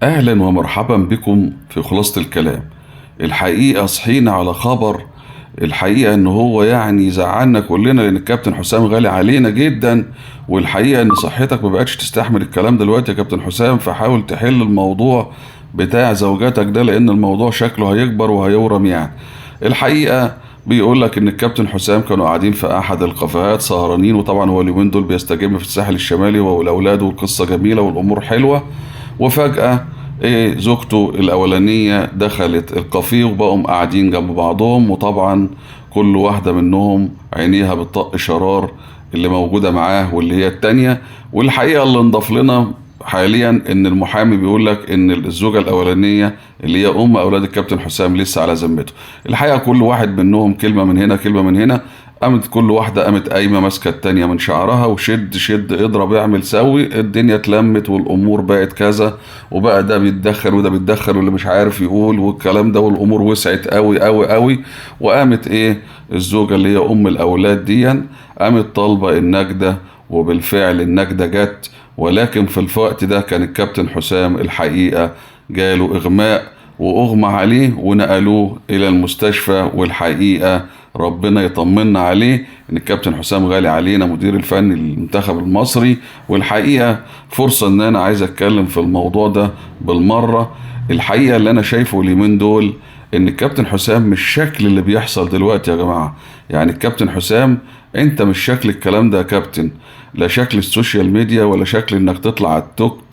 أهلا ومرحبا بكم في خلاصة الكلام. الحقيقة صحينا على خبر، الحقيقة ان هو يعني زعلنا كلنا، لان الكابتن حسام غالي علينا جدا، والحقيقة ان صحتك ما بقتش تستحمل الكلام دلوقتي يا كابتن حسام، فحاول تحل الموضوع بتاع زوجاتك ده، لان الموضوع شكله هيكبر وهيورم يعني. الحقيقة بيقول لك ان الكابتن حسام كانوا قاعدين في احد الكافيهات سهرانين، وطبعا هو اليومين دول بيستجم في الساحل الشمالي والاولاد، والقصة جميلة والامور حلوة، وفجأة ايه زوجته الاولانية دخلت الكافيه وبقوا قاعدين جنب بعضهم، وطبعا كل واحدة منهم عينيها بتطق شرار اللي موجودة معاه واللي هي التانية. والحقيقة اللي انضاف لنا حاليا ان المحامي بيقول لك ان الزوجة الاولانية اللي هي ام اولاد الكابتن حسام لسه على ذمته. الحقيقة كل واحد منهم كلمة من هنا كلمة من هنا، قامت كل واحدة قامت قايمة ماسكة التانية من شعرها وشد شد اضرب اعمل سوي، الدنيا اتلمت والامور بقت كذا، وبقى ده بيتدخل وده بيتدخل واللي مش عارف يقول والكلام ده، والامور وسعت قوي قوي قوي. وقامت ايه الزوجة اللي هي ام الاولاد دي قامت طالبة النجدة، وبالفعل النجدة جت، ولكن في الوقت ده كان الكابتن حسام الحقيقة جاله اغماء واغمى عليه ونقلوه الى المستشفى. والحقيقة ربنا يطمنا عليه ان الكابتن حسام غالي علينا، مدير الفني للمنتخب المصري. والحقيقة فرصة ان انا عايز اتكلم في الموضوع ده بالمرة. الحقيقة اللي انا شايفه اليومين دول ان الكابتن حسام مش شكل اللي بيحصل دلوقتي يا جماعة. يعني الكابتن حسام انت مش شكل الكلام ده يا كابتن، لا شكل ال social media ولا شكل انك تطلع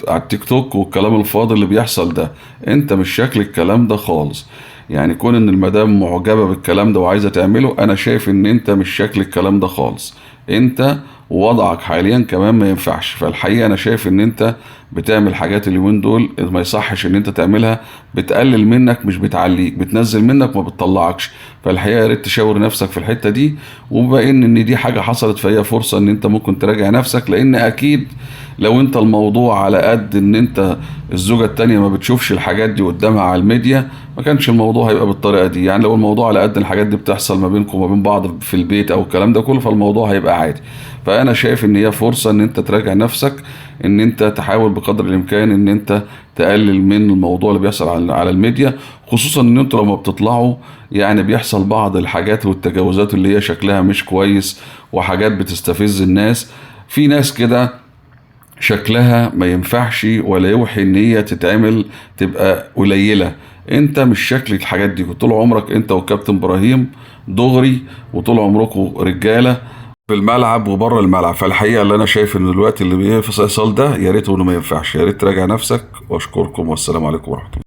على التيك توك والكلام الفاضي اللي بيحصل ده، انت مش شكل الكلام ده خالص. يعني كون ان المدام معجبة بالكلام ده وعايزة تعمله، انا شايف ان انت مش شكل الكلام ده خالص، انت ووضعك حاليا كمان ما ينفعش. فالحقيقة انا شايف ان انت بتعمل حاجات اليومين دول ما يصحش ان انت تعملها، بتقلل منك مش بتعليك، بتنزل منك ما بتطلعكش. فالحقيقة يا ريت تشاور نفسك في الحتة دي، وبما ان دي حاجة حصلت فهي فرصة ان انت ممكن تراجع نفسك، لان اكيد لو انت الموضوع على قد ان انت الزوجة التانية ما بتشوفش الحاجات دي قدامها على الميديا ما كانش الموضوع هيبقى بالطريقة دي. يعني لو الموضوع على قد الحاجات دي بتحصل ما بينكم وما بين بعض في البيت او الكلام ده كله فالموضوع هيبقى عادي. فانا شايف ان هي فرصة ان انت تراجع نفسك، ان انت تحاول بقدر الامكان ان انت تقلل من الموضوع اللي بيحصل على الميديا، خصوصا ان انتوا لما بتطلعوا يعني بيحصل بعض الحاجات والتجاوزات اللي هي شكلها مش كويس وحاجات بتستفز الناس. في ناس كده شكلها ما ينفعش ولا يوحي ان هي تتعمل تبقى قليلة. انت مش شكل الحاجات دي، طول عمرك انت والكابتن ابراهيم دغري، وطول عمركم رجالة في الملعب وبره الملعب. فالحقيقة اللي انا شايف ان دلوقتي اللي بيحصل ده يا ريت انه ما ينفعش، يا ريت تراجع نفسك. واشكركم والسلام عليكم ورحمة الله.